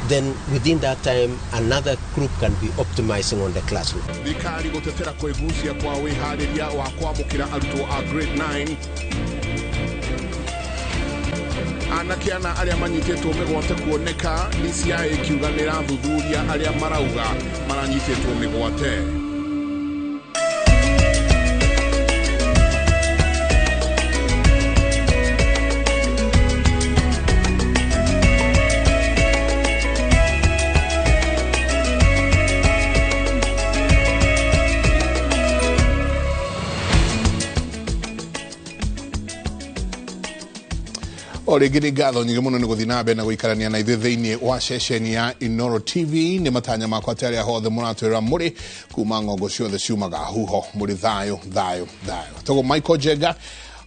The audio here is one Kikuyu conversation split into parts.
Then within that time, another group can be optimizing on the classroom. Thirikari gũtetera kwĩgucia kwa wĩharĩria wa kwamũkĩra arutwo a grade 9. Anake ana arĩa manyitĩtwo mĩgwate kuoneka, DCI ĩkiuga nĩ ĩrathuthuria arĩa marauga maranyitĩtwo mĩgwate. O rĩngĩ nĩ ngatho nyingĩ mũno nĩ gũthiĩ na mbere na gũikarania na ithuĩ thĩinĩ wa ceceni ya Inooro TV. Nĩ matanya makwa atĩ arĩa hothe mũratwĩra mũrĩ kuma ng'ongo ciothe ciumaga huho mũrĩ thayũ thayũ thayũ. Togo Michael Njenga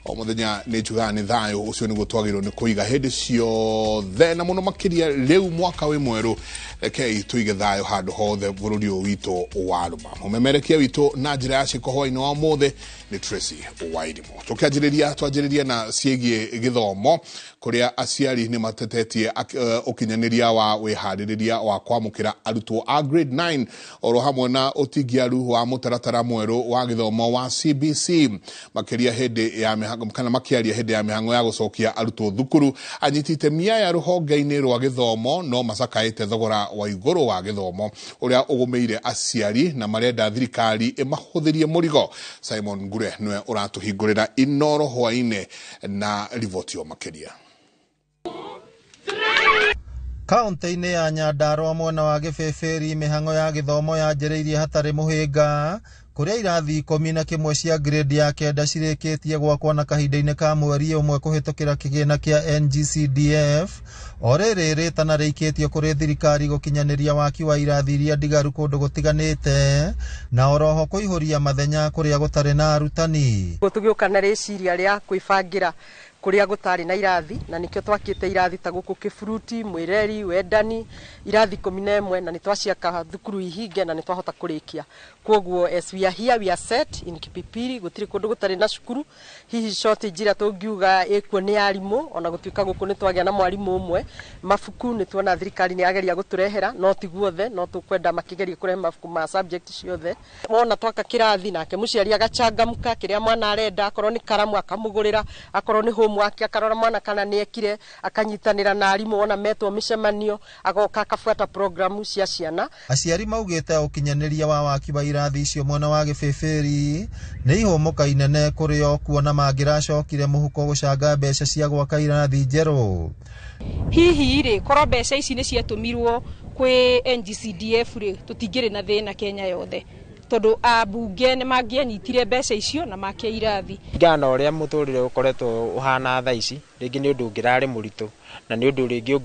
o mũthenya nĩ njugaga nĩ thayũ ũcio nĩguo twagĩrĩirwo nĩ kũiga hĩndĩ ciothe, na mũno makĩria rĩu mwaka wĩ mwerũ. Rekei tũige thayũ handũ hothe bũrũri ũyũ witũ warũma. Mũmemerekia witũ na njĩra ya ciĩko hwaĩ-inĩ wa ũmũthĩ nĩ Tracy Wairimu. Tũkĩanjĩrĩria twanjĩrĩria na ciĩgiĩ gĩthomo, kũrĩa aciari nĩ matetetie ũkinyanĩria wa wĩharĩrĩria wa kwamũkĩra arutwo a grade 9 oro hamwe na ũtingiaru wa mũtaratara mwerũ wa gĩthomo wa CBC, makĩria hĩndĩ ya mĩhango, kana makĩaria hĩndĩ ya mĩhango ya gũcokia arutwo thukuru. Anyiti itemi aya rũhonge-inĩ rwa gĩthomo no macakaĩte thogora wa igũrũ wa gĩthomo ũrĩa ũgũmĩire aciari na marenda thirikari ĩmahũthĩrie mũrigo. Simon Ngure nĩwe ũratũhingũrĩra Inooro hwaĩ-inĩ na riboti o makĩria. Kaunti-inĩ ya Nyandarua mwena wa Gĩbĩbĩri, mĩhang'o ya gĩthomo yanjĩrĩirie hatarĩ mũhĩnga, kũrĩa irathi 11 cia grade ya 9 cirĩkĩtie gwakwo na kahinda-inĩ ka mweri ũmwe kũhĩtũkĩra kĩgĩna kĩa NGCDF. O rĩrĩ rĩtana rĩikĩtio kũrĩ thirikari gũkinyanĩria waki wa irathi iria ndigaru kũndũ gũtiganĩte, na oroho kũihũria mathenya kũrĩa gũtarĩ na arutani. Tũgĩũka na rĩciria rĩa kwĩbangĩra kũrĩa gũtarĩ na irathi, na nĩkĩo twakĩte irathi ta gũkũ Kĩburuti, Mwĩreri, Wendani, irathi 11, na nĩ twaciaka thukuru ihinge na nĩ twahota kũrĩkia. Kwoguo as we are here, we are set in Kipipiri, gũtirĩ kũndũ gũtarĩ na cukuru. Hihi shortage ĩrĩa tũngiuga ĩkuo nĩ arimũ, ona gũtuĩka gũkũ nĩ twagĩa na mwarimũ ũmwe. Mabuku nĩ tuona thirikari nĩ yageria gũtũrehera, no ti guothe, no tũkwenda makĩgerie kũrehe mabuku ma subject ciothe. Wona twaka kĩrathi nake mũciari agachangamka, kĩrĩa mwana arenda, akorwo nĩ karamu akamũgũrĩra, akorwo nĩ homework akarora mwana kana nĩ ekire, akanyitanĩra na arimũ wona metwo mĩcemanio, agoka akabuata programu cia ciana. Aciari maugĩte ũkinyanĩria wa waki wa irathi icio mwena wa Gĩbĩbĩri nĩ ihũmũka inene kũrĩ o kuona mangĩracokire mũhuko gũcanga mbeca cia gwaka irathi njerũ. Hihi rĩ, korwo mbeca ici nĩ ciatũmirwo kwĩ NGCDF rĩ, tũtingĩrĩ na thĩna Kenya yothe, tondũ ambunge nĩ mangĩanyitire mbeca icio na make irathi. Kũringana na ũrĩa mũtũrĩre ũkoretwo ũhana thaa ici, rĩngĩ nĩ ũndũ ũngĩrarĩ mũritũ na nĩ ũndũ rĩngĩ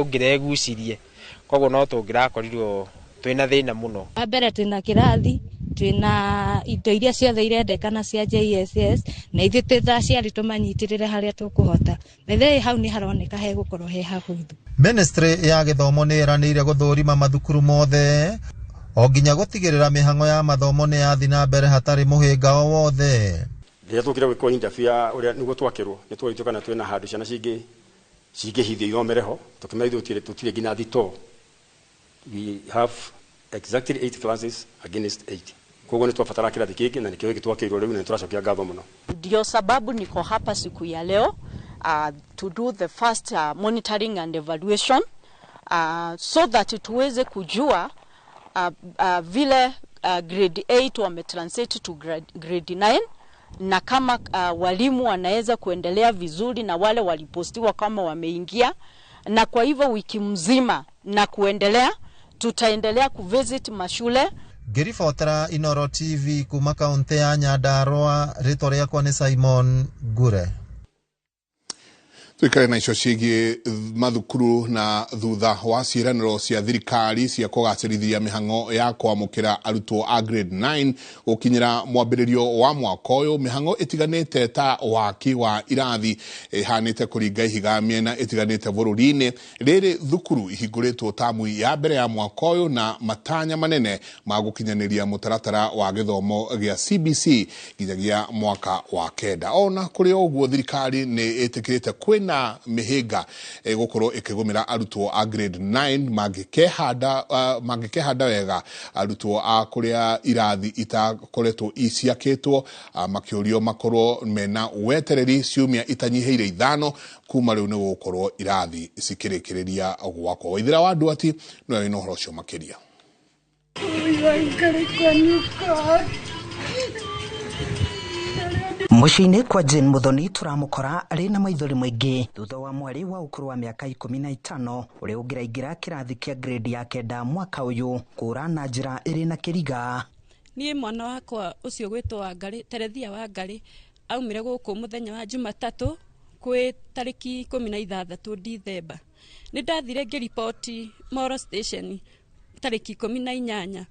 ũngĩregucirie, koguo no tũngĩrakorirwo twĩna thĩna mũno. Wa mbere twĩna kĩrathi, twĩna indo iria ciothe irendekana cia JSS, na ithuĩ twĩ ta aciari tũmanyitĩrĩre harĩa tũkũhota. By the way, hau nĩ haroneka hegũkorwo he hahũthũ. Ministry ya gĩthomo nĩ ĩranĩire gũthũrima mathukuru mothe o nginya gũtigĩrĩra mĩhang'o ya mathomo nĩ yathiĩ na mbere hatarĩ mũhĩnga o wothe. Rĩrĩa tũkire gwĩkwo interview ya ũrĩa nĩguo twakĩrwo, nĩ tworitio kana twĩna handũ ciana cingĩhithio ithomere ho, tũkĩmera ithuĩ tũtirĩ nginya thitoo. We have exactly 8 classes against 8. Koguo nĩ twabatara kĩrathi kĩngĩ na nĩkĩo gĩkĩ twakĩirwo rĩu na nĩ tũracokia ngatho mũno. Ndio sababu niko hapa siku ya leo, to do the first monitoring and evaluation, so that tuweze kujua vile grade 8 wametranslate to grade 9, na kama walimu wanaweza kuendelea vizuri na wale walipostiwa kama wameingia. Na kwa hivyo wiki mzima na kuendelea tutaendelea kuvisit mashule. Ngĩribotera Inooro TV kuma kaunti ya Nyandarua, rĩtwa rĩakwa nĩ Simon Ngure. Tuikare na icio ciĩgiĩ mathukuru na thutha wa ciĩranĩro cia thirikari cia kũgacĩrithia mĩhang'o ya kwamũkĩra arutwo a grade 9 gũkinyĩra mwambĩrĩrio wa mwaka ũyũ, mĩhang'o ĩtiganĩte ta waki wa irathi ĩhanĩte kũringa ihiga mĩena ĩtiganĩte bũrũri-inĩ. Rĩrĩ thukuru ihingũrĩtwo tamu ya mbere ya mwaka ũyũ na matanya manene ma gũkinyanĩria mũtaratara wa gĩthomo gĩa CBC nginyagia mwaka wa 9. Ona kũrĩ o ũguo, thirikari nĩ ĩtĩkĩrĩte kwĩna Kwĩna mĩhĩnga ĩgũkorwo ĩkĩgũmĩra arutwo a grade 9 mangĩkehanda wega, arutwo a kũrĩa irathi itakoretwo iciakĩtwo makĩũrio makorwo mena wetereri ciumia itanyihĩire 5 kuma rĩu nĩ gũgũkorwo irathi cikĩrĩkĩrĩria gwakwo. Waithĩra wa Nduati nĩwe wĩna ũhoro ũcio makĩria. Mũciĩ-inĩ kwa Jane Muthoni tũramũkora arĩ na maithori maingĩ thutha wa mwarĩ wa ũkũrũ wa mĩaka 15 ũrĩa ũngĩraingĩra kĩrathi kĩa grade ya 9 mwaka ũyũ kũra na njĩra ĩrĩ na kĩriga. Niĩ mwana wakwa ũcio gwĩtwo Wangarĩ, Terethia Wangarĩ, aumire gũkũ mũthenya wa Jumatatũ kwĩ tarĩki 16 Dithemba. Nĩ ndathire ngĩriboti Moro Station tarĩki 18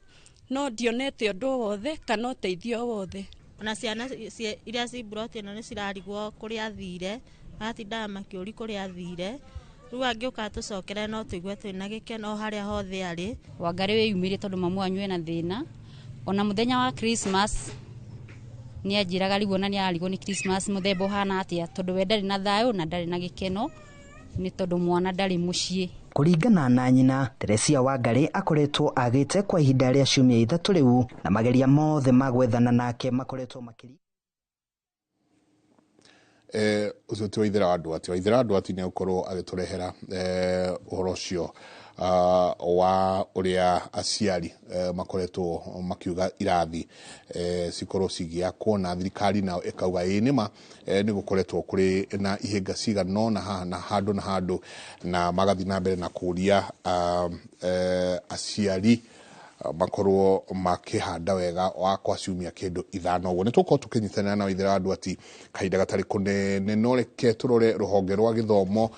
no ndionete ũndũ wothe kana ũteithio wothe. Ona ciana iria ci mburoti ĩno nĩ cirarigwo kũrĩa athire, magatindaga makĩũri kũrĩa athire. Rĩu angĩũka atũcokere no tũigue twĩna gĩkeno harĩa hothe arĩ. Wangarĩ wĩyumĩrie tondũ mamu wanyu ena thĩna. Ona mũthenya wa Christmas nĩ anjĩraga rĩu ona nĩ ararigwo nĩ Christmas mũthemba ũhana atĩa, tondũ we ndarĩ na thayũ na ndarĩ na gĩkeno nĩ tondũ mwana ndarĩ mũciĩ. Kũringana na nyina, Teresia Wangarĩ akoretwo agĩte kwa ihinda rĩa ciumia 3 rĩu na mageria mothe ma gwethana nake makoretwo makĩri. Ũcio ti Waithĩra wa Nduati. Waithĩra wa Nduati nĩ egũkorwo agĩtũrehera ũhoro ũcio wa ũrĩa aciari makoretwo makiuga irathi cikorwo cigĩakwo na thirikari nao ĩkauga ĩĩ nĩma nĩ gũkoretwo kũrĩ na ihĩnga cigana ũna haha na handũ na handũ, na magathiĩ na mbere na kũria aciari makorwo makĩhanda wega wa kwa ciumia kĩndũ 5 ũguo. Nĩ tũgũkorwo tũkĩnyitanĩra na Waithĩra wa Nduati kahinda gatarĩ kũnene, no reke tũrore rũhonge rwa gĩthomo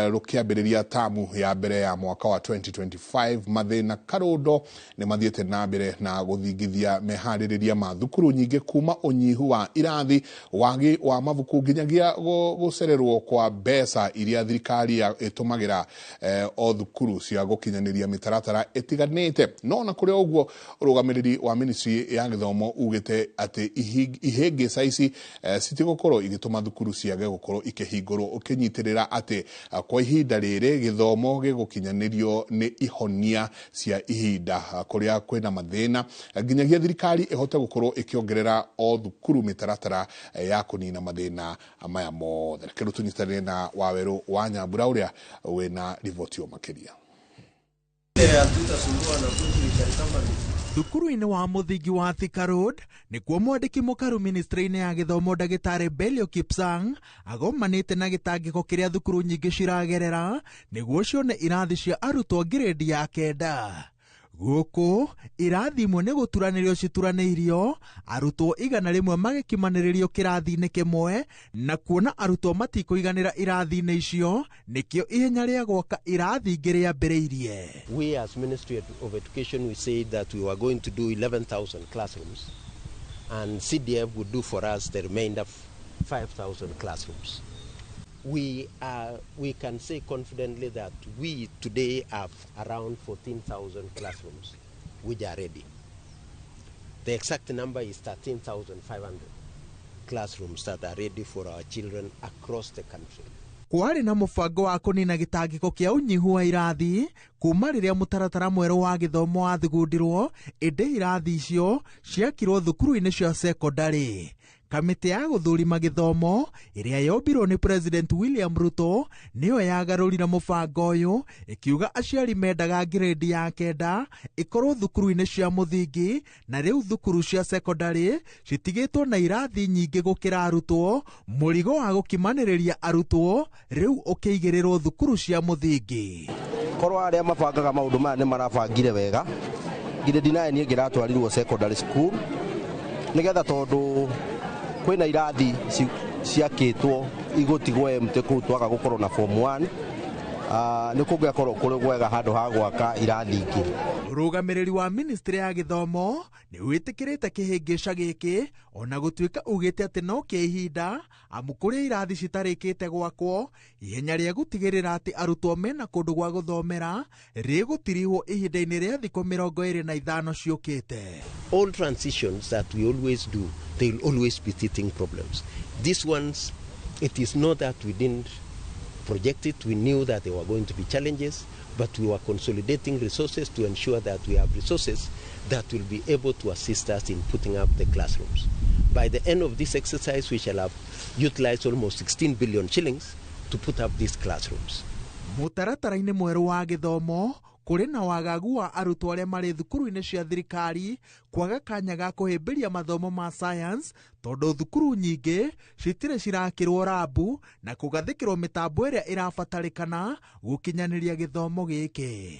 rũkĩambĩrĩria tamu ya mbere ya mwaka wa 2025. Mathĩna karũndo nĩ mathiĩte na mbere na gũthingithia meharĩrĩria ma thukuru nyingĩ kuma ũnyihu wa irathi, wagi wa mabuku nginyagia gũcererwo kwa mbeca iria thirikari ĩtũmagĩra o thukuru cia gũkinyanĩria mĩtaratara ĩtiganĩte. No na kũrĩ ũguo ũrũgamĩrĩri wa ministry ya gĩthomo ugĩte atĩ ihĩngĩca ici citigũkorwo igĩtũma thukuru ciage gũkorwo ikĩhingũrwo, ũkĩnyitĩrĩra atĩ kwa ihinda rĩrĩ gĩthomo gĩgũkinyanĩrio nĩ ihonia cia ihinda kũrĩa kwĩna mathĩna nginyagia thirikari ĩhote gũkorwo ĩkĩongerera o thukuru mĩtaratara ya kũnina mathĩna maya mothe. Reke rĩu tũnyitanĩre na Wawerũ wa Nyambura ũrĩa wĩna riboti ĩyo makĩria. Thukuru-inĩ wa mũthingi wa Thika Road nĩkuo mwandĩki mũkaru ministry-inĩ ya gĩthomo ndagĩtarĩ Belio Kipsang agomanĩte na gĩtangĩko kĩrĩa thukuru nyingĩ ciragerera nĩguo cione irathi cia arutwo grade ya 9. Gũkũ irathi imwe nĩ gũturanĩrio cituranĩirio, arutwo 100 magĩkimanĩrĩrio kĩrathi-inĩ kĩmwe, na kuona arutwo matikũiganĩra irathi-inĩ icio nĩkĩo ihenya rĩa gwaka irathi ingĩ rĩambĩrĩirie. We as Ministry of Education, we said that we were going to do 11,000 classrooms and CDF would do for us the remainder 5,000 classrooms. We can say confidently that we today have around 14,000 classrooms which are ready. The exact number is 13,500 classrooms that are ready for our children across the country. Kwarĩ na mũbango wa kũnina gĩtangĩko kĩa ũnyihu wa irathi kuma rĩrĩa mũtaratara mwerũ wa gĩthomo wathugundirwo, ĩndĩ irathi icio ciakirwo thukuru-inĩ cia sekondarĩ. Kamĩtĩ ya gũthũrima gĩthomo ĩrĩa yombirwo nĩ President William Ruto nĩyo yagarũrire mũbango ũyũ, ĩkiuga aciari mendaga grade ya 9 ĩkorwo thukuru-inĩ cia mũthingi, na rĩu thukuru cia sekondarĩ citigĩtwo na irathi nyingĩ gũkĩra arutwo. Mũrigo wa gũkimanĩrĩria arutwo rĩu ũkĩigĩrĩrwo thukuru cia mũthingi. Korwo arĩa mabangaga maũndũ maya nĩ marabangire wega, grade 9 niĩ ngĩratwarirwo secondary school nĩgetha tondũ kwĩna irathi ciakĩtwo igũtigwo empty kũu twaga gũkorwo na form 1, nĩ kũngĩakorwo kũrĩ gwega handũ ha gwaka irathi ingĩ. Mũrũgamĩrĩri wa ministry ya gĩthomo nĩ wĩtĩkĩrĩte kĩhĩngĩca gĩkĩ ona gũtuĩka ugĩte atĩ no kĩa ihinda, amu kũrĩa irathi citarĩkĩte gwakwo ihenya rĩa gũtigĩrĩra atĩ arutwo mena kũndũ gwa gũthomera rĩgũtirihwo ihinda-inĩ rĩa thikũ 25 ciũkĩte. All transitions that we always do, they will always be teething problems. These ones, it is not that we didn't project it, we knew that there were going to be challenges, but we were consolidating resources to ensure that we have resources that will be able to assist us in putting up the classrooms. By the end of this exercise, we shall have utilized almost 16 billion shillings to put up these classrooms. Mũtaratara-inĩ mwerũ wa gĩthomo kũrĩ na wagagu wa arutwo arĩa marĩ thukuru-inĩ cia thirikari kwaga kanya ga kũhĩmbĩria mathomo ma science tondũ thukuru nyingĩ citirĩ cirakĩrwo rabu na kũgathĩkĩrwo mĩtambo ĩrĩa ĩrabatarĩkana gũkinyanĩria gĩthomo gĩkĩ.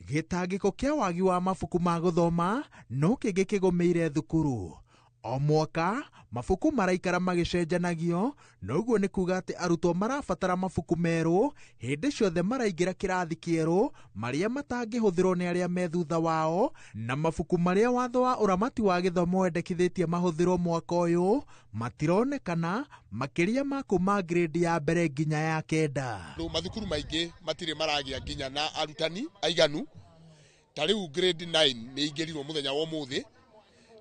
Gĩtangĩko kĩa wagi wa mabuku ma gũthoma no kĩngĩ kĩgũmĩire thukuru. O mwaka mabuku maraikara magĩcenjanagio, noguo nĩ kuga atĩ arutwo marabatara mabuku merũ hĩndĩ ciothe maraingĩra kĩrathi kĩerũ marĩa matangĩhũthĩrwo nĩ arĩa me thutha wao, na mabuku marĩa watho wa ũramati wa gĩthomo wendekithĩtie mahũthĩrwo mwaka ũyũ matironekana makĩria ma kuma grade ya mbere nginya ya 9. Mathukuru maingĩ matirĩ maragĩa nginya na arutani aiganu, ta rĩu grade 9 nĩ ingĩrirwo mũthenya wa ũmũthĩ,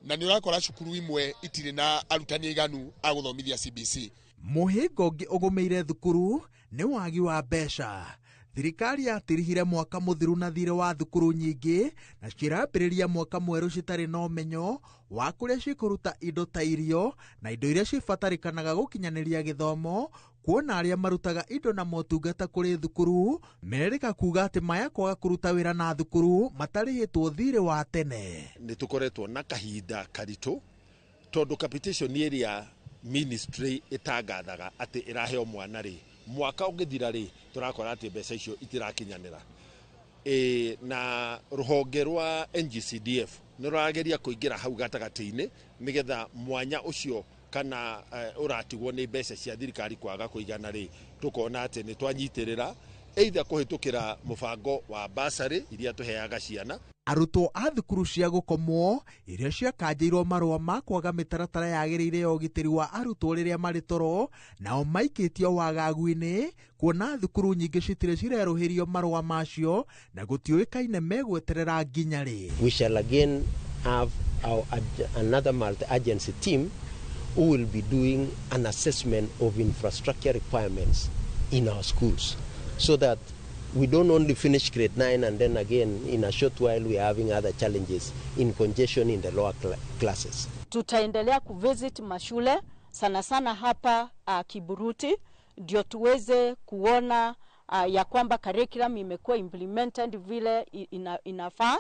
na nĩ ũrakora cukuru imwe itirĩ na arutani aiganu a gũthomithia CBC. Mũhĩnga ũngĩ ũgũmĩire thukuru nĩ wagi wa mbeca. Thirikari yatirihire mwaka mũthiru na thirĩ wa thukuru nyingĩ na cirambĩrĩria mwaka mwerũ citarĩ na ũmenyo wa kũrĩa cikũruta indo ta irio na indo iria cibatarĩkanaga gũkinyanĩria gĩthomo, kuona arĩa marutaga indo na motungata kũrĩ thukuru merĩka kuga atĩ maya kwaga kũruta wĩra na thukuru matarĩhĩtwo thirĩ wa tene. Nĩ tũkoretwo na kahinda karitũ tondũ capitation ĩrĩa ministry ĩtangathaga atĩ ĩraheo mwana rĩ, mwaka ũngĩthira rĩ, tũrakora atĩ mbeca icio itirakinyanĩra. Na rũhonge rwa NGCDF nĩ rũrageria kũingĩra hau gatagatĩ-inĩ nĩgetha mwanya ũcio kana ũratigwo nĩ mbeca cia thirikari kwaga kũigana rĩ, tũkona atĩ nĩ twanyitĩrĩra either kũhĩtũkĩra mũbango wa bursary iria tũheaga ciana. Arutwo a thukuru cia gũkomwo iria ciakanjĩirwo marũa ma kwaga mĩtaratara yagĩrĩire ya ũgitĩri wa arutwo rĩrĩa marĩ toro, nao maikĩtio wagagu-inĩ kuona thukuru nyingĩ citirĩ cirerũhĩrio marũa macio na gũtiũĩkaine megweterera nginya rĩ. We shall again have our another multi-agency team who will be doing an assessment of infrastructure requirements in our schools so that we don't only finish grade 9 and then again in a short while we are having other challenges in congestion in the lower classes. Tutaendelea kuvisit mashule sana sana hapa Kiburuti ndio tuweze kuona ya kwamba curriculum imekuwa implemented vile inafaa,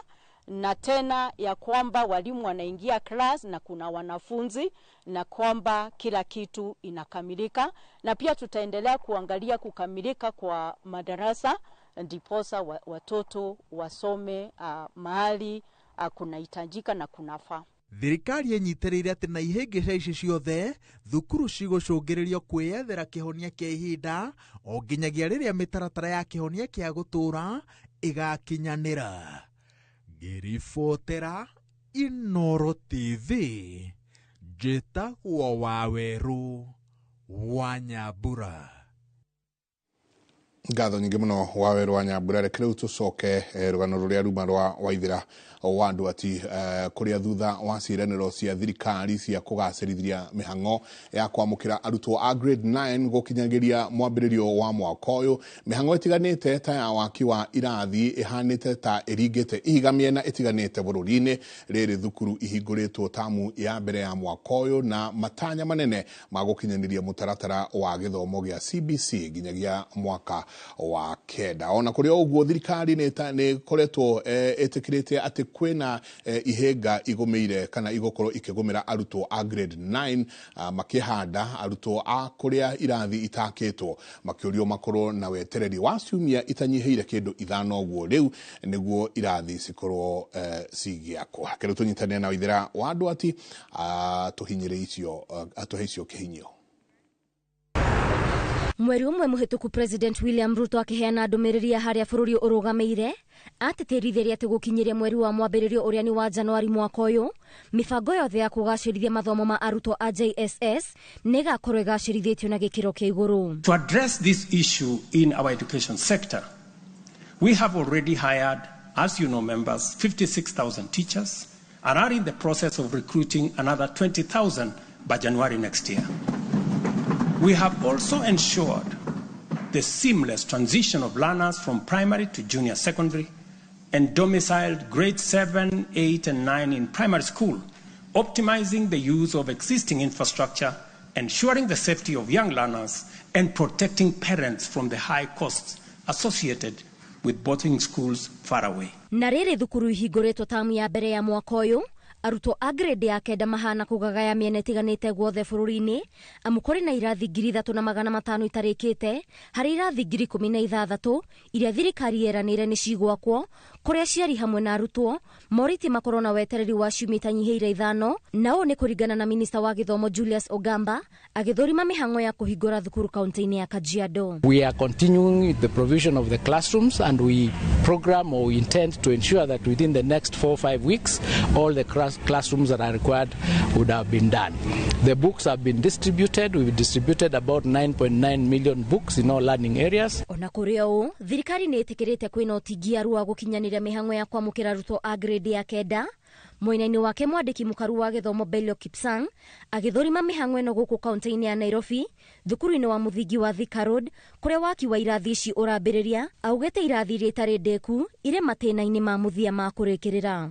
na tena ya kwamba walimu wanaingia class na kuna wanafunzi na kwamba kila kitu inakamilika. Na pia tutaendelea kuangalia kukamilika kwa madarasa ndiposa watoto wasome mahali kunahitajika na kunafaa. Thirikari ĩnyitĩrĩire atĩ na ihĩngĩca ici ciothe thukuru cigũcũngĩrĩrio kwĩyethera kĩhonia kĩa ihinda o nginyagia rĩrĩa mĩtaratara ya kĩhonia kĩa gũtũũra ĩgakinyanĩra. Ngĩribotera Inooro TV, njĩtagwo Wawerũ wa Nyambura. Ngatho nyingĩ mũno Wawerũ wa Nyambura. Reke rĩu tũcoke rũgano rũrĩa ruma rwa Waithĩra wa andũ ati kũrĩa thutha wa ciĩranĩro cia thirikari cia kũgacĩrithia mĩhang'o ya kwamũkĩra arutwo a grade 9 gũkinyagĩria mwambĩrĩrio wa mwaka ũyũ, mĩhang'o ĩtiganĩte ta ya waki wa irathi ĩhanĩte ta ĩringĩte ihiga mĩena ĩtiganĩte bũrũri-inĩ. Rĩrĩ thukuru ihingũrĩtwo tamu ya mbere ya mwaka ũyũ na matanya manene ma gũkinyanĩria mũtaratara wa gĩthomo gĩa CBC nginyagia mwaka wa 9. Ona kũrĩ o ũguo thirikari nĩ ĩkoretwo ĩtĩkĩrĩte atĩ kwĩna ihĩnga igũmĩire kana igũkorwo ikĩgũmĩra arutwo a grade 9 makĩhanda arutwo a kũrĩa irathi itakĩtwo makĩũrio makorwo na wetereri wa ciumia itanyihĩire kĩndũ 5 ũguo rĩu nĩguo irathi cikorwo cigĩakwo. Reke rĩu tũnyitanĩre na Waithĩra wa andũ ati atũhinyĩre icio atũhe icio kĩhinyio. Mweri ũmwe mũhĩtũku President William Ruto akĩheana ndũmĩrĩri ya harĩa bũrũri ũrũgamĩire atĩtĩrithirie atĩ gũkinyĩria mweri wa mwambĩrĩrio ũrĩa nĩ wa Januari mwaka ũyũ mĩbango yothe ya kũgacĩrithia mathomo ma arutwo a JSS nĩ ĩgakorwo ĩgacĩrithĩtio na gĩkĩro kĩa igũrũ. To address this issue in our education sector, we have already hired, as you know, members, 56,000 teachers and are in the process of recruiting another 20,000 by January next year. We have also ensured the seamless transition of learners from primary to junior secondary and domiciled grade 7, 8, and 9 in primary school, optimizing the use of existing infrastructure, ensuring the safety of young learners, and protecting parents from the high costs associated with boarding schools far away. Na rĩrĩ thukuru ihingũrĩtwo tamu ya mbere ya mwaka ũyũ, arutwo a grade ya kenda mahana kũgagaya mĩena ĩtiganĩte guothe bũrũri-inĩ, amu kũrĩ na irathi 3500 itarĩkĩte harĩ irathi 16,000 iria thirikari yeranĩire nĩ cigwakwo, kũrĩa aciari hamwe na arutwo morĩtie makorwo na wetereri wa ciumia itanyihĩire 5, na ũũ nĩ kũringana na minista wa gĩthomo Julius Ogamba agĩthũrima mĩhang'o ya kũhingũra thukuru kaunti-inĩ ya Kajiado. We are continuing the provision of the classrooms, and we program or we intend to ensure that within the next 4 or 5 weeks all the classrooms that are required would have been done. The books have been distributed. We've distributed about 9.9 million books in all learning areas. Ona kũrĩ ũũ, thirikari nĩ ĩtĩkĩrĩte kwĩna ũtingiaru wa gũkinyanĩria mĩhang'o ya kwamũkĩra arutwo a grade ya kenda. Mwena-inĩ wake mwandĩki mũkaru wa gĩthomo Belio Kipsang agĩthũrima mĩhang'o ĩno gũkũ kaunti-inĩ ya Nairobi, thukuru-inĩ wa mũthingi wa Thika Road, kũrĩa waki wa irathi ici ũrambĩrĩria, augĩte irathi iria itarĩ ndĩku irĩ matĩna-inĩ ma mũthia ma kũrĩkĩrĩra.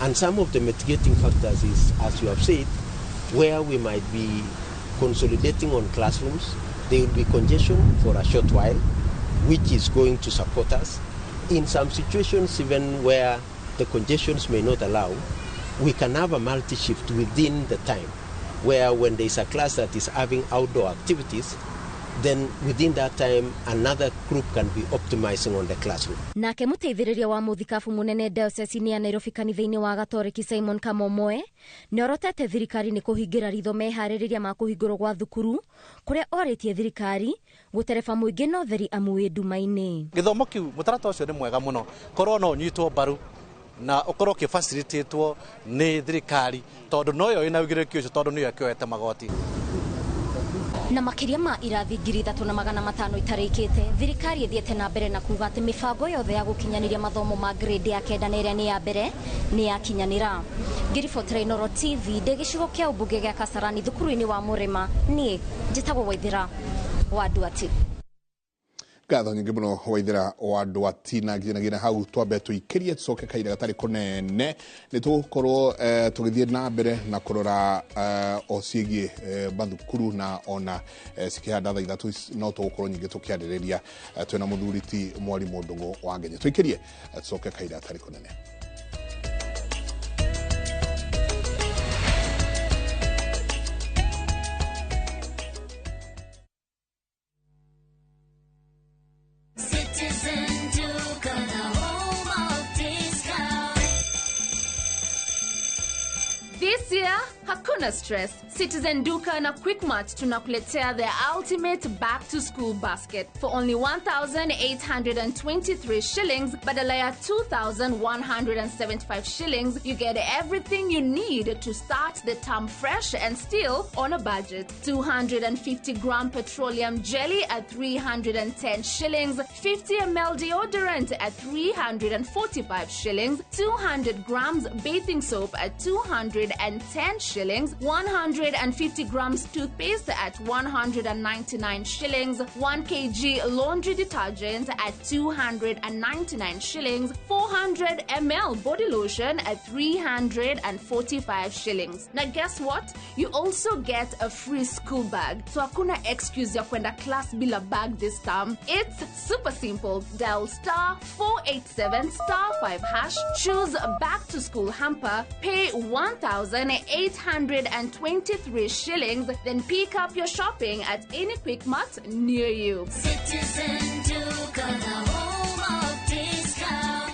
And some of the mitigating factors is, as you have said, where we might be consolidating on classrooms, there will be congestion for a short while, which is going to support us. In some situations, even where the congestions may not allow, we can have a multi-shift within the time, where when there is a class that is having outdoor activities, then within that time another group can be optimizing on the classroom. Nake muteithĩrĩria wa mũthikabu mũnene diocese-inĩ ya Nairobi kanitha-inĩ wa Gatoreki Simon Kamomoe nĩorotete thirikari nĩ kũhingĩra ritho meharĩrĩria ma kũhingũrwo gwa thukuru, kũrĩa orĩtie thirikari gũtereba mũingĩ na ũtheri amu wĩ nduma-inĩ. Gĩthomo kĩu mũtaratara ũcio nĩ mwega mũno, korwo no ũnyitwo mbaru na ũkorwo ũkĩfacilitatwo nĩ thirikari, tondũ noyo ĩna ũigĩrĩrĩki ũcio, tondũ nĩyo ĩkĩoete magoti. Na makĩria ma irathi 3500 itarĩkĩte, thirikari ĩthiĩte na mbere na kuga atĩ mĩbango yothe ya gũkinyanĩria mathomo ma grade ya kenda na ĩrĩa nĩ ya mbere nĩ yakinyanĩra. Ngĩribotera Inooro TV ndĩ gĩcigo kĩa ũmbunge gĩa Kasarani thukuru-inĩ wa Mũrĩma, niĩ njĩtagwo Waithĩra wa Nduati. Ngatho nyingĩ mũno Waithĩra wa Nduati, na nginyagia hau twambe tũikĩrie tũcoke kahinda gatarĩ kũnene nĩ tũgũkorwo tũgĩthiĩ na mbere na kũrora o ciĩgiĩ mathukuru na ona cikĩhanda thaa 3 no tũgũkorwo nyingĩ tũkĩarĩrĩria twĩna mũthuri ti mwarimũ Ndũng'ũ wa Ngenye. Tũikĩrie tũcoke kahinda gatarĩ kũnene. This year, hakuna stress. Citizen Duka na Quickmart tunakuletea the ultimate back to school basket for only 1,823 shillings badala ya 2,175 shillings. You get everything you need to start the term fresh and still on a budget. 250 gram petroleum jelly at 310 shillings, 50 ml deodorant at 345 shillings, 200 grams bathing soap at 210 shillings, 150 grams toothpaste at 199 shillings, 1 kg laundry detergent at 299 shillings, 400 ml body lotion at 345 shillings. Now guess what? You also get a free school bag. So hakuna excuse ya kwenda class bila bag this term. It's super simple. Dial *487*5#, choose back to school hamper, pay 1,823 shillings, then pick up your shopping at any Quickmart near you. Citizen Duka, the home of discount.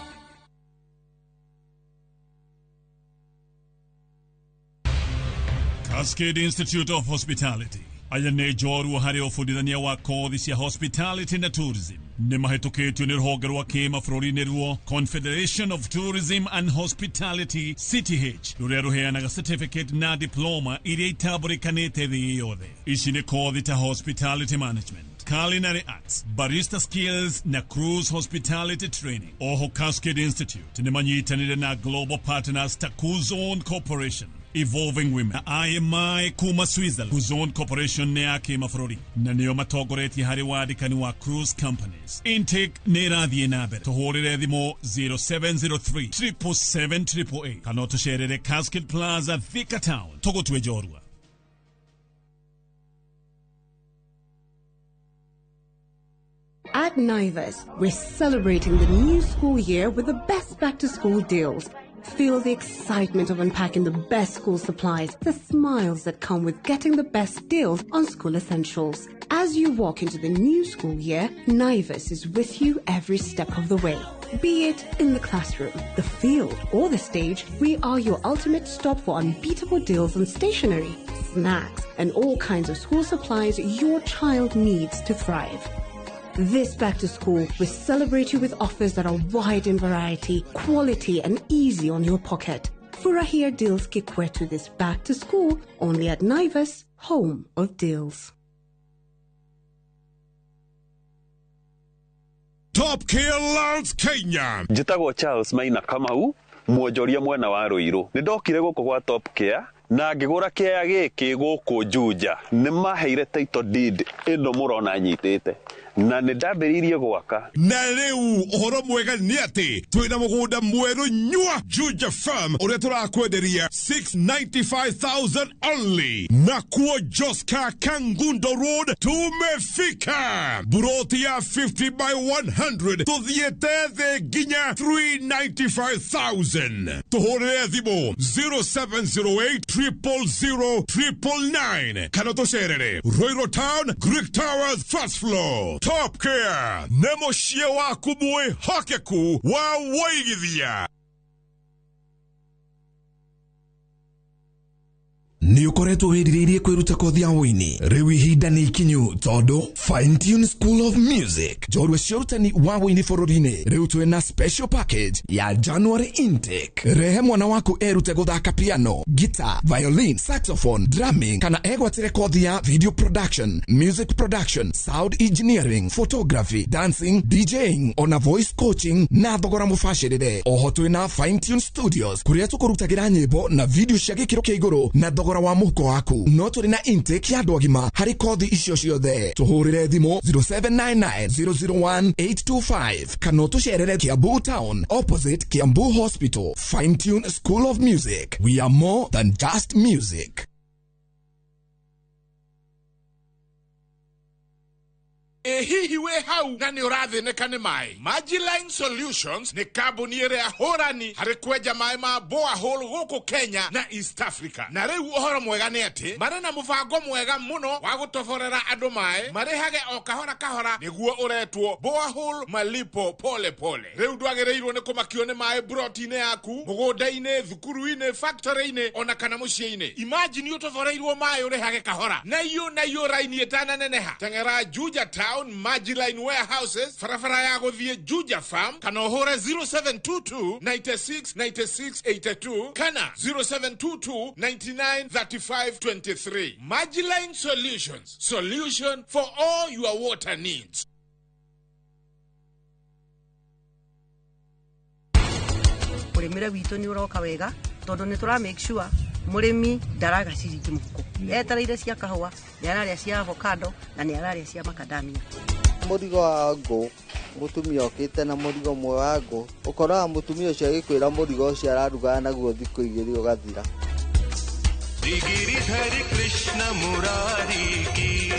Cascade Institute of Hospitality aya nĩ njorua harĩ ũbundithania wa kothi cia hospitality na tourism nĩ mahĩtũkĩtio nĩ rũhonge rwa kĩmabũrũri-inĩ ruo Confederation of Tourism and Hospitality CTH rũrĩa rũheanaga certificate na diploma iria itambũrĩkanĩte thĩ yothe. Ici nĩ kothi ta hospitality management, culinary arts, barista skills na cruise hospitality training. Oho Cascade Institute nĩ manyitanĩire na global partners ta Kuzone Corporation, Evolving Women na IMI kuma Switzerland. Kuzon Corporation nĩ ya kĩmabũrũri na nĩo matongoretie harĩ wandĩkani wa cruise companies. Intake nĩ ĩrathiĩ na mbere. Tũhũrĩre thimũ 0703 777 kana ũtũcerere Cascade Plaza, Thika Town. Tũgũtue njorua. At Naivas, we're celebrating the new school year with the best back to school deals. Feel the excitement of unpacking the best school supplies, the smiles that come with getting the best deals on school essentials. As you walk into the new school year, Naivas is with you every step of the way. Be it in the classroom, the field, or the stage, we are your ultimate stop for unbeatable deals on stationery, snacks, and all kinds of school supplies your child needs to thrive. This back to school, we celebrate you with offers that are wide in variety, quality, and easy on your pocket. Furahia Deals Kikwetu this back to school only at Naivas, home of deals. Top Care Lands Kenya. Njĩtagwo Charles Maina Kamau, mwonjoria mwena wa Ruiru. Nĩ ndokire gũkũ gwa Top Care na ngĩgũra kĩaya gĩkĩ gũkũ Juja. Nĩ maheire title deed ĩno mũrona nyitĩte na nĩ ndambĩrĩirie gwaka. Na rĩu ũhoro mwega nĩ atĩ twĩna mũgũnda mwerũ nyua Juja Farm ũrĩa tũrakwenderia 695,000 only. Na kuo Joska Kangundo Road tumefika. Buroti ya 50 by 100 tuthiĩte thĩ nginya 395,000. Tũhũrĩre thimũ 0708 000 999 kana tũcerere Ruiru Town, Greek Towers, first floor. Top Care nĩ mũciĩ waku mwĩhokeku wa wũigithia. Nĩ ũkoretwo wĩrirĩirie kwĩruta kothi ya ũini? Rĩu ihinda nĩ ikinyu tondũ Fine Tune School of Music, njorua cia ũrutani wa ũini bũrũri-inĩ, rĩu twĩna special package ya January intake. Rehe mwana waku erute gũthaka piano, guitar, violin, saxophone, drumming kana egwatĩre kothi ya video production, music production, sound engineering, photography, dancing, DJing ona voice coaching na thogora mũbacĩrĩre. Oho twĩna Fine Tune Studios kũrĩa tũkũrutagĩra nyĩmbo na video cia gĩkĩro kĩa igũrũ na thogora wa mũhuko waku. No tũrĩ na intake ya andũ agima harĩ kothi icio ciothe. Tũhũrĩre thimũ 0799 001 825 kana ũtũcerere Kiambu Town opposite Kiambu Hospital. Fine Tune School of Music, we are more than just music. Hihi we hau na nĩ ũrathĩnĩka nĩ maĩ? Majiline Solutions nĩ kambuni ĩrĩa hũrani harĩ kwenja maĩ ma borehole gũkũ Kenya na East Africa. Na rĩu ũhoro mwega nĩ atĩ marĩ na mũbango mwega mũno wa gũtoborera andũ maĩ marĩhage o kahora kahora, nĩguo ũretwo borehole malipo pole pole. Rĩu ndwagĩrĩirwo nĩ kũmakio nĩ maĩ broti-inĩ yaku, mũgũnda-inĩ, thukuru-inĩ, factory-inĩ ona kana mũciĩ-inĩ. Imagine ũtoboreirwo maĩ ũrĩhage kahora na iyo raini ĩtananeneha. Teng'era Juja Town Majiline Warehouses, barabara ya gũthiĩ Juja Farm, kana ũhũre 0722 96 96 82 kana 0722 99 35 23. Majiline Solutions, solution for all your water needs. Mũrĩmĩre witũ nĩ ũroka wega tondũ nĩ tũra make sure mũrĩmi ndaraga ciringi mũhuko, etereire cia kahũa, nĩ ararĩa cia avocado na nĩ ararĩa cia macadamia. Mũrigo wa ngũ, mũtumia okĩte na mũrigo ũmwe wa ngũ, ũkoraga mũtumia ũcio agĩkwĩra mũrigo ũcio ararugaga naguo thikũ igĩrĩ ũgathira. Giridhari Krishna Murari ki.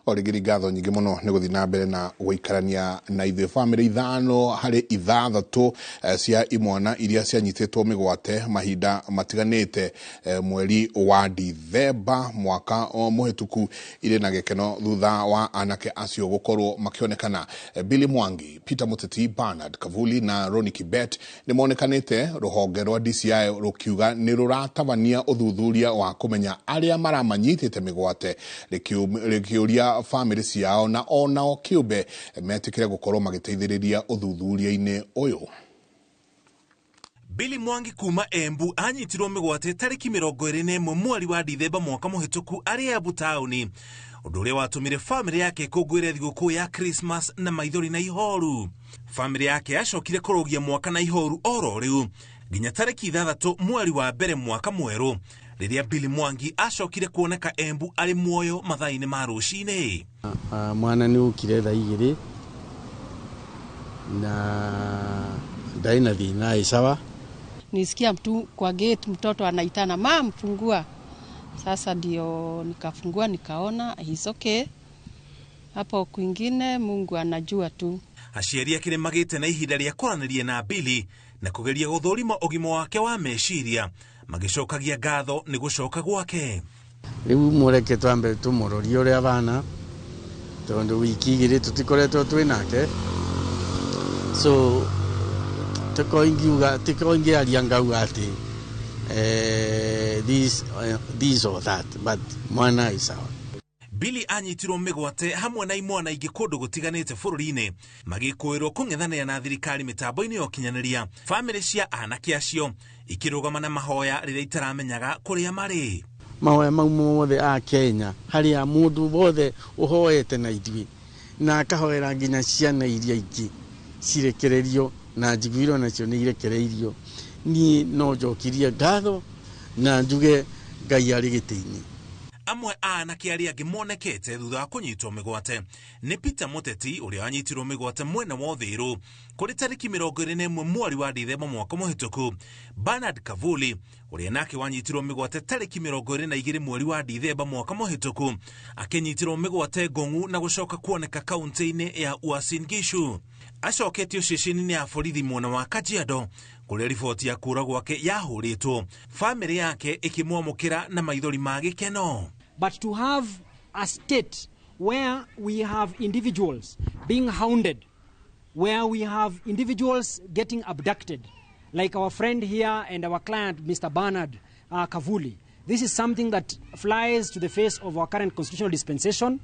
Origiri ngatho nyingĩ mũno nĩ gũthiĩ na mbere na gũikarania na ithuĩ. Bamĩrĩ 5 harĩ 6 cia imwana iria cianyitĩtwo mĩgwate mahinda matiganĩte mweri wa Dithemba mwaka mũhĩtũku irĩ na gĩkeno thutha wa anake acio gũkorwo makĩonekana. Billy Mwangi, Peter Muteti, Bernard Kavuli na Ronnie Kibet nĩ monekanĩte rũhonge rwa DCI rũkiuga nĩ rũratabania ũthuthuria wa kũmenya arĩa maramanyitĩte mĩgwate, rĩkĩũria famĩlĩ ciao na onao kĩũmbe metĩkĩre gũkorwo magĩteithĩrĩria ũthuthuria-inĩ ũyũ. Billy Mwangi kuma Embu anyitirwo mĩgwate tarĩki 21 mweri wa Dithemba mwaka mũhĩtũku arĩ Embu taũni, ũndũ ũrĩa watũmire famĩlĩ yake ĩkũngũĩre thigũkũ ya Christmas na maithori na ihoru. Famĩlĩ yake yacokire kũrũgia mwaka na ihoru oro rĩu nginya tarĩki 6 mweri wa mbere mwaka mwerũ, rĩrĩa Billy Mwangi acokire kuoneka Embu arĩ muoyo mathaa-inĩ ma rũcinĩ. Mwana nĩ ũkire thaa 2 na ndarĩ na thĩna, ĩ sawa. Nisikia mtu kwa gate, mtoto anaitana, "Mam, fungua." Sasa ndio nikafungua, nikaona he's okay. Hapo kwingine Mungu anajua tu. Aciari ake nĩmagĩte na ihinda rĩa kwaranĩria na Billy na kũgeria gũthũrima ũgima wake wa meciria, magĩcokagia ngatho nĩ gũcoka gwake. Rĩu mũreke twambe tũmũrorie ũrĩa bana, tondũ wiki 2 tũtikoretwo twĩ nake, so tiko ingiuga, tiko ingĩaria ngauga atĩ this or that, but mwana ĩ sawa. Billy anyitirwo mĩgwate hamwe na imwana ingĩ kũndũ gũtiganĩte bũrũri-inĩ, magĩkũĩrwo kũng'ethanĩra na thirikari mĩtambo-inĩ ya ũkinyanĩria. Famĩlĩ cia anake acio ikĩrũgama na mahoya rĩrĩa itaramenyaga kũrĩa marĩ. Mahoya mau mothe a Kenya, harĩa mũndũ wothe ũhoete na ithuĩ na akahoera nginya ciana iria ingĩ cirekererio, na njiguirwo nacio nĩ irekereirio, niĩ no njokirie ngatho na njuge Ngai arĩ gĩtĩ-inĩ. Amwe a anake arĩa angĩ monekete thutha wa kũnyitwo mĩgwate nĩ Peter Mũteti ũrĩa wanyitirwo mĩgwate mwena wa Ũthĩrũ kũrĩ tarĩki 21 mweri wa Dithemba mwaka mũhĩtũku, Bernard Kavuli ũrĩa nake wanyitirwo mĩgwate tarĩki 22 mweri wa Dithemba mwaka mũhĩtũku, akĩnyitirwo mĩgwate Ngong'u na gũcoka kuoneka kaunti-inĩ ya Uasin Gishu. Acoketio ceceni-inĩ ya borithi mwena wa Kajiado kũrĩa riboti ya kũra gwake yahũrĩtwo, famĩlĩ yake ĩkĩmwamũkĩra na maithori ma gĩkeno. But to have a state where we have individuals being hounded, where we have individuals getting abducted, like our friend here and our client, Mr. Bernard Kavuli. This is something that flies to the face of our current constitutional dispensation.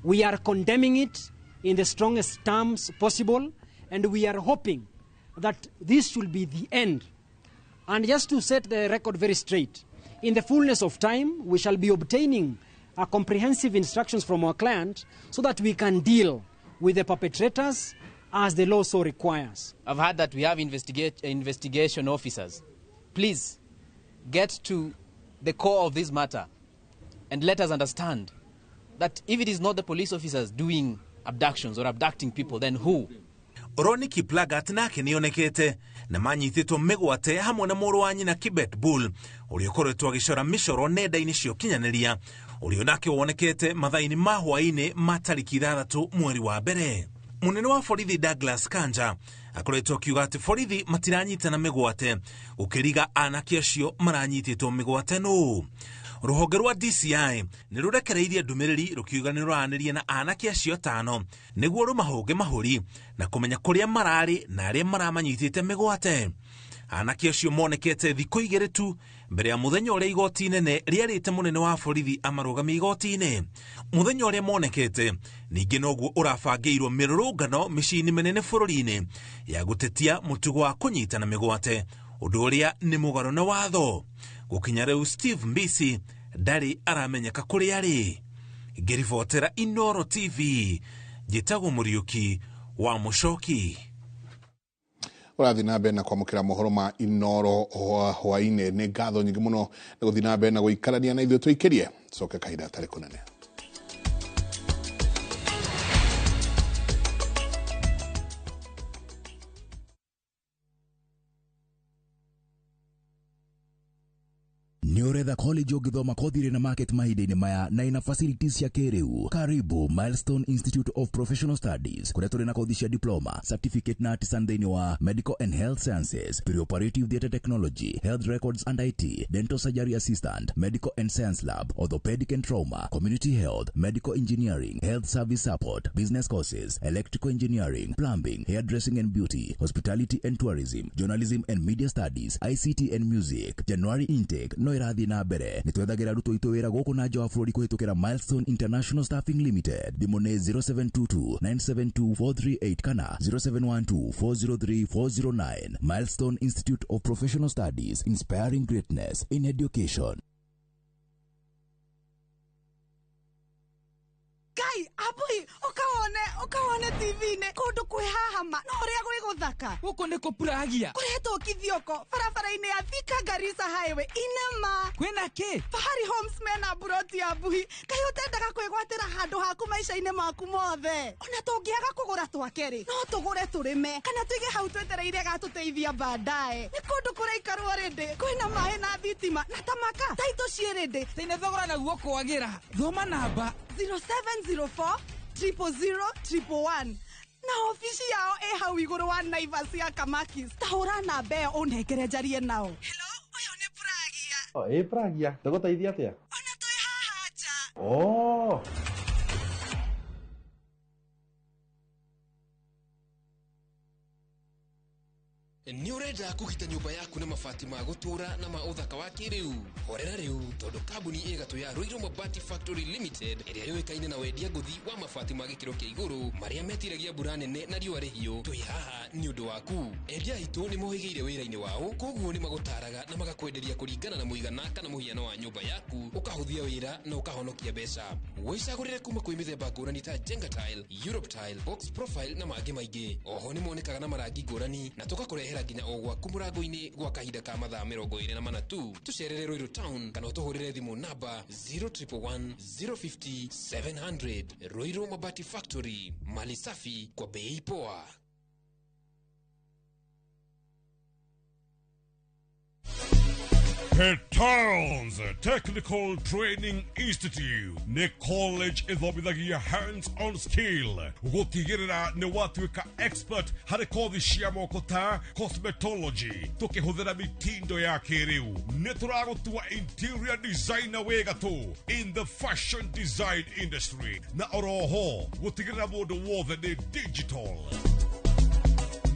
We are condemning it in the strongest terms possible, and we are hoping that this will be the end. And just to set the record very straight, in the fullness of time, we shall be obtaining comprehensive instructions from our client so that we can deal with the perpetrators as the law so requires. I've heard that we have investigation officers. Please get to the core of this matter and let us understand that if it is not the police officers doing abductions or abducting people, then who? Ronnie Kiplagat nake nĩonekete na manyitĩtwo mĩgwate hamwe na mũrũ wa nyina Kibet Bull ũrĩa ũkoretwo agĩcora mĩcoro nenda-inĩ cia ũkinyanĩria, ũrĩa nake wonekete mathaa-inĩ ma hwaĩ-inĩ ma tarĩki 6 mweri wa mbere. Mũnene wa borithi Douglas Kanja akoretwo akiuga atĩ borithi matiranyitana mĩgwate gũkĩriga anake acio maranyitĩtwo mĩgwate nũ. Rũhonge rwa DCI nĩ rũrekereirie ndũmĩrĩri rũkiuga nĩ rũranĩria na anake acio 5 nĩguo rũmahũnge mahũri na kũmenya kũrĩa mararĩ na arĩa maramanyitĩte mĩgwate. Anake acio monekete thikũ 2 tu mbere ya mũthenya ũrĩa igoti inene rĩarĩte mũnene wa borithi amarũgamie igoti-inĩ. Mũthenya ũrĩa monekete ningĩ noguo ũrabangĩirwo mĩrũrũngano mĩciĩ-inĩ mĩnene bũrũri-inĩ ya gũtetia mũtugo wa kũnyitana mĩgwate, ũndũ ũrĩa nĩ mũgarũ na watho. Gũkinya rĩu Steve Mbisi ndarĩ aramenyeka kũrĩa arĩ. Ngĩribotera Inooro TV, njĩtagwo Mũriũki wa Mũcoki. Ũrathiĩ na mbere na kwamũkĩra mohoro ma Inooro hwaĩ-inĩ. Nĩ ngatho nyingĩ mũno nĩ gũthiĩ na mbere na gũikarania na ithuĩ tũikĩrie coke kahinda gatarĩ kũnene. Nĩũretha college ũngĩthoma kothi ĩrĩ na market mahinda-inĩ maya na ina facilities cia kĩrĩu? Karibu Milestone Institute of Professional Studies, kũrĩa tũrĩ na kothi cia diploma, certificate na artisan thĩinĩ wa Medical and Health Sciences, Perioperative Theatre Technology, Health Records and IT, Dental Surgery Assistant, Medical and Science Lab, Orthopedic and Trauma, Community Health, Medical Engineering, Health Service Support, Business Courses, Electrical Engineering, Plumbing, Hairdressing and Beauty, Hospitality and Tourism, Journalism and Media Studies, ICT and Music. January intake no ĩrathiĩ na mbere. Nĩ twethagĩra arutwo aitũ wĩra gũkũ na nja wa bũrũri kũhĩtũkĩra Milestone International Staffing Limited. Thimũ nĩ 0722 972 438 kana 0712 403 409. Milestone Institute of Professional Studies, inspiring greatness in education. Ngai abui ukawone TV-inĩ kũndũ kwĩ haha ma no ũrĩa gwĩ gũthaka. Gũkũ nĩ kũpuragia. Kũretwo Kithioko barabara-inĩ ya Thika Garissa Highway inema. Kwĩna kĩ? Fahari Homes mena mburoti ya mbuhi. Kaĩ ũtendaga kwĩgwatĩra handũ haku maica-inĩ maku mothe? Ona tũngĩaga kũgũra twake rĩ, no tũgũre tũrĩme kana tũige hau twetereire gatũteithia baadaye. Nĩ kũndũ kũraikarwo rĩndĩ, kwĩna maĩ na thitima na tamaka taitũ ciĩ rĩndĩ. Tene thogora naguo kwagĩra. Thoma namba 0704 000 111 na ofici yao ĩ hau igũrũ wa Naivas ya Kamakis. Ta hũra namba ĩyo ũnengere njarie nao. Hello, ũyũ nĩ Pragia. Ĩ Pragia, tũgũteithia atĩa? Ona twĩ haha nja. Oh. Nĩ ũrenda kũgita nyũmba yaku na mabati ma gũtũũra na ma ũthaka wa kĩrĩu? Horera rĩu tondũ kambuni ĩ gatũ ya Ruiru Mabati Factory Limited ĩrĩa yũĩkaine na wendia ngũthi wa mabati ma gĩkĩro kĩa igũrũ marĩa metiragia mbura nene na riũa rĩhiũ, twĩ haha nĩ ũndũ waku. Endia aitũ nĩ mohĩgĩire wĩra-inĩ wao, koguo nĩ magũtaraga na magakwenderia kũringana na mũigana kana mũhiano wa nyũmba yaku, ũkahũthia wĩra na ũkahonokia mbeca. Wĩcagũrĩre kuma kwĩ mĩthemba ngũrani ta Jenga Tile, Europe Tile, Box Profile na mangĩ maingĩ. Oho nĩ monekaga na marangi ngũrani na tũgakũrehera nginya o gwaku mũrango-inĩ gwa kahinda ka mathaa 24 tu. Tũcerere Ruiru Town kana ũtũhũrĩre thimũ namba 0111 050 700. Ruiru Mabati Factory, mali safi kwa bei poa. Petals Technical Training Institute nĩ college ĩthomithagia hands-on skill gũtigĩrĩra nĩ watuĩka expert harĩ kothi cia moko ta cosmetology tũkĩhũthĩra mitindo ya kĩrĩu. Nĩ tũragũtua interior designer wĩ gatũ in the fashion design industry na oroho gũtigĩrĩra mũndũ wothe nĩ digital.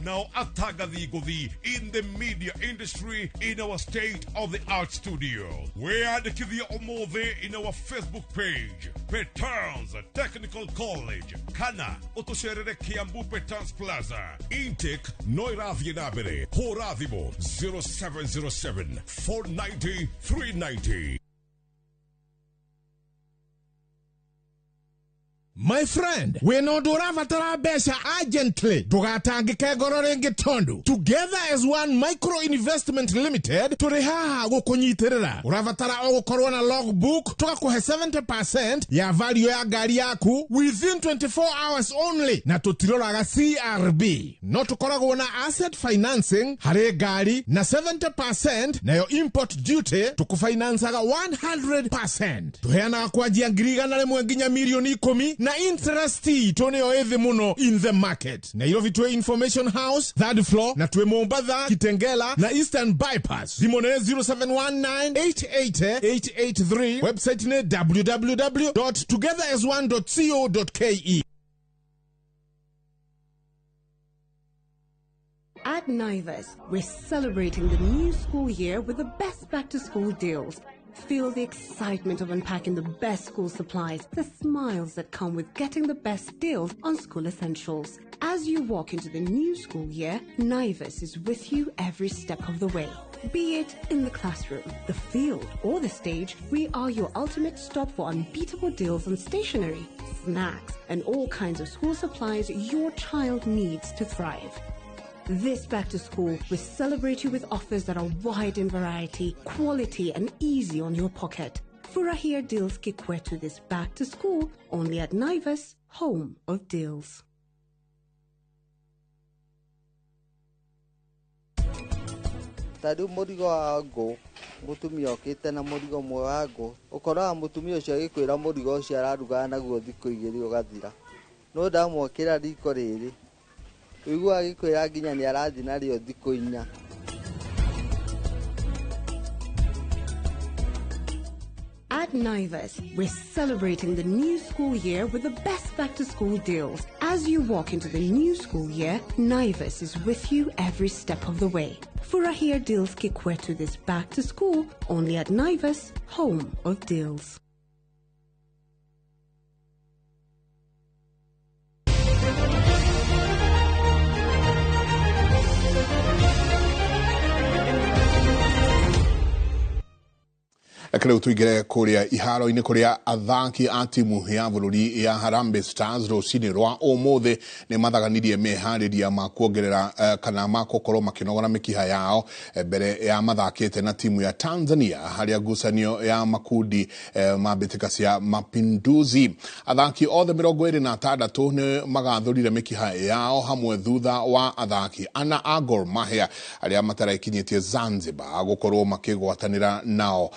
Now atangathi ngũthi in the media industry in our state-of-the-art studio. Wĩyandĩkithie ũmũthĩ in our Facebook page, Petals Technical College, kana ũtũcerere Kiambu Petals Plaza. Intake no ĩrathiĩ na mbere. Hũra thimũ 0707 490 390. My friend, wĩna ũndũ ũrabatara mbeca urgently, ndũgatangĩke ngoro rĩngĩ tondũ Together as One Micro Investment Limited tũrĩ haha gũkũnyitĩrĩra. Ũrabatara o gũkorwo na logbook, tũgakũhe 70% ya value ya ngari yaku within 24 hours only, na tũtiroraga CRB. No tũkoragwo na asset financing harĩ ngari na 70% nayo import duty tũkũfinancaga 100%. Tũheanaga kwanjia 100,000 nginya 10,000,000 na interest itũ nĩyo ĩthĩ mũno in the market. Nairobi twĩ Information House third floor, na twĩ Mombatha, Kitengela na Eastern Bypass. Thimũ nĩ 0719 880 883. Website nĩ www.togetherasone.co.ke. At Naivas, we're celebrating the new school year with the best back-to-school deals. Feel the excitement of unpacking the best school supplies, the smiles that come with getting the best deals on school essentials. As you walk into the new school year, Naivas is with you every step of the way. Be it in the classroom, the field, or the stage, we are your ultimate stop for unbeatable deals on stationery, snacks, and all kinds of school supplies your child needs to thrive. This back to school, we celebrate you with offers that are wide in variety, quality, and easy on your pocket. Furahia deals kikwetu this back to school, only at Naivas, home of deals. Ta rĩu mũrigo wa ngũ, mũtumia okĩte na mũrigo ũmwe wa ngũ, ũkoraga mũtumia ũcio agĩkwĩra mũrigo ũcio ararugaga naguo thikũ igĩrĩ ũgathira. No ndamwakĩra riko rĩrĩ, ũiguaga agĩkwĩra nginya nĩ arathiĩ narĩo thikũ inya. At Naivas, we're celebrating the new school year with the best back-to-school deals. As you walk into the new school year, Naivas is with you every step of the way. Furahia deals Kikwetu this back to school only at Naivas, home of deals. Reke rĩu tũingĩre kũrĩa iharo-inĩ kũrĩa athaki a timu ya bũrũri ya Harambee Stars rũcinĩ rwa ũmũthĩ nĩ mathaganirie meharĩria ma kuongerera kana ma gũkorwo makĩnogora mĩkiha yao mbere ya mathakĩte na timu ya Tanzania harĩa ngucanio ya makundi ma mbĩtĩka cia Mapinduzi. Athaki othe 26 nĩ magathũrire mĩkiha yao hamwe thutha wa athaki ana a Gor Mahia arĩa matarakinyĩtie Zanzibar gũkorwo makĩgwatanĩra nao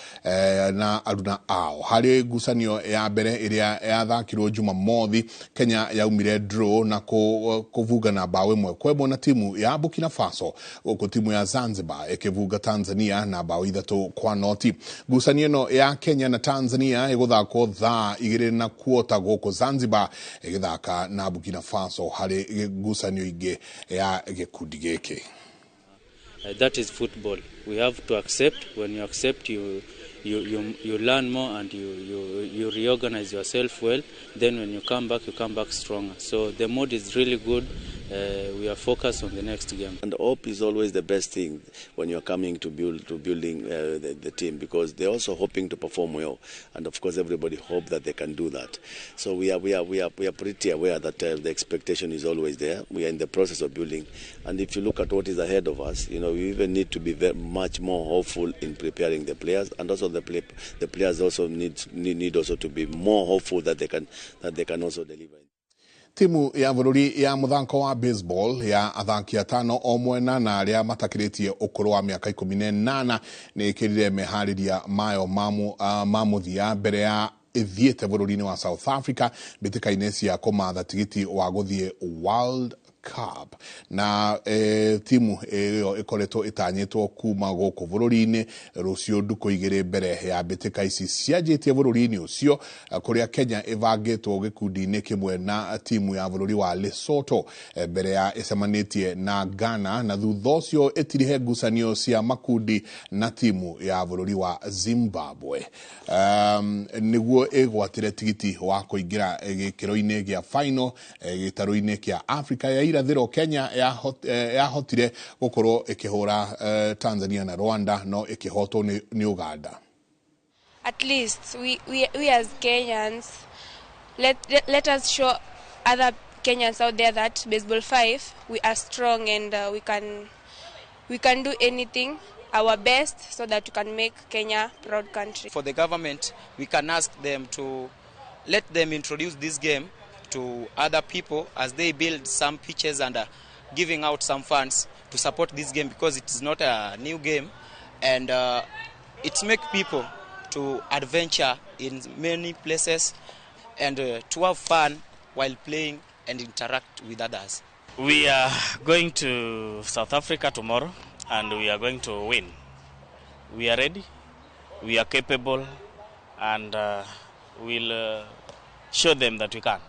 na aruna ao. Harĩ ngucanio ya mbere ĩrĩa yathakirwo Jumamothi, Kenya yaumire draw na kũbunga na bao 1-1 na timu ya Burkina Faso, gũkũ timu ya Zanzibar ĩkĩbunga Tanzania na bao 3-0. Ngucanio ĩno ya Kenya na Tanzania ĩgũthakwo thaa 2:15 gũkũ Zanzibar ĩgĩthaka na Burkina Faso harĩ ngucanio ingĩ ya gĩkundi gĩkĩ. That is football. We have to accept. When you accept, you learn more and you reorganize yourself well. Then when you come back stronger. So the mood is really good. We are focused on the next game. And hope is always the best thing when you are coming to building the team, because they're also hoping to perform well, and of course everybody hope that they can do that. So we are pretty aware that the expectation is always there. We are in the process of building, and if you look at what is ahead of us, you know, we even need to be very much more hopeful in preparing the players, and also the players also need also to be more hopeful that they can also deliver. Timu ya bũrũri ya mũthako wa baseball ya athaki atano o mwena na arĩa matakĩrĩtie ũkũrũ wa mĩaka 18 nĩ ĩkĩrire meharĩria mayo ma mũthia mbere ya ĩthiĩte bũrũri-inĩ wa South Africa mbĩtĩka-inĩ cia kũmatha tigiti wa gũthiĩ World Cup. Na timu ĩyo ĩkoretwo ĩtanyĩtwo kuma gũkũ bũrũri-inĩ rũciũ ndukũ 2 mbere ya mbĩtĩka ici cianjĩtie bũrũri-inĩ ũcio, kũrĩa Kenya ĩbangĩtwo gĩkundi-inĩ kĩmwe na timu ya bũrũri wa Lesotho mbere ya ĩcemanĩtie na Ghana, na thutha ũcio ĩtirihe ngucanio cia makundi na timu ya bũrũri wa Zimbabwe nĩguo ĩgwatĩre tigiti wa kũingĩra gĩkĩro-inĩ gĩa final gĩtarũ-inĩ kĩa Africa ya irathĩro. Kenya yahotire gũkorwo ĩkĩhũra Tanzania na Rwanda no ĩkĩhotwo nĩ Uganda. At least we as Kenyans, let us show other Kenyans out there that baseball 5 we are strong and we can do anything, our best, so that we can make Kenya proud country. For the government, we can ask them to let them introduce this game to other people as they build some pitches and giving out some funds to support this game, because it is not a new game, and it makes people to adventure in many places and to have fun while playing and interact with others. We are going to South Africa tomorrow and we are going to win. We are ready, we are capable, and we'll show them that we can.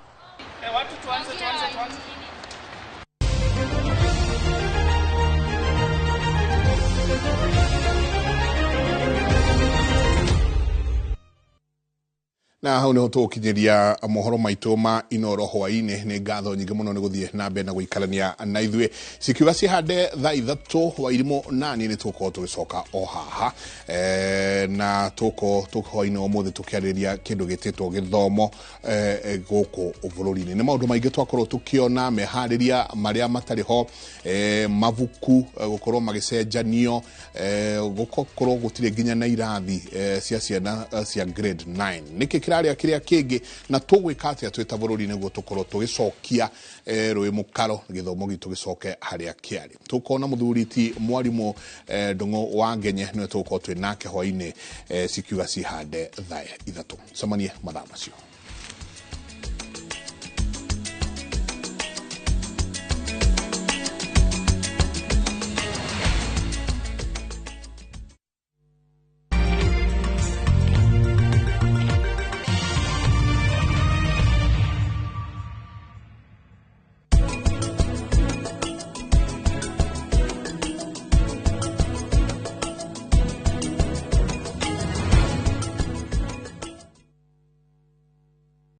Na hau niho tũgũkinyĩria mohoro maitũ ma Inoro hwaĩ-inĩ. Nĩ ngatho nyingĩ mũno nĩ gũthiĩ na mbere na gũikarania na ithuĩ. Cikiuga cihande thaa 3 hwaĩ-inĩ nani nĩ tũgũkorwo tũgĩcoka o haha na tũgũkorwo hwaĩ-inĩ ũmũthĩ tũkĩarĩrĩria kĩndũ gĩtĩtwo gĩthomo gũkũ bũrũri-inĩ. Nĩ maũndũ maingĩ twakorwo tũkĩona, meharĩria marĩa matarĩ ho, mabuku gũkorwo magĩcenjanio, gũkorwo gũtirĩ nginya na irathi cia ciana cia grade 9. Nĩkĩ kĩrarĩa kĩrĩa kĩngĩ na tũgwĩka atĩa twĩ ta bũrũri nĩguo tũkorwo tũgĩcokia rũĩ mũkaro gĩthomo gitũ gĩcoke harĩa kĩarĩ. Tũkona mũthuri ti mwarimũ Ndung'u wa Ngenye nĩwe tũgũkorwo twĩ nake hwaĩ-inĩ cikiuga cihande thaa 3. Cemanie mathaa macio.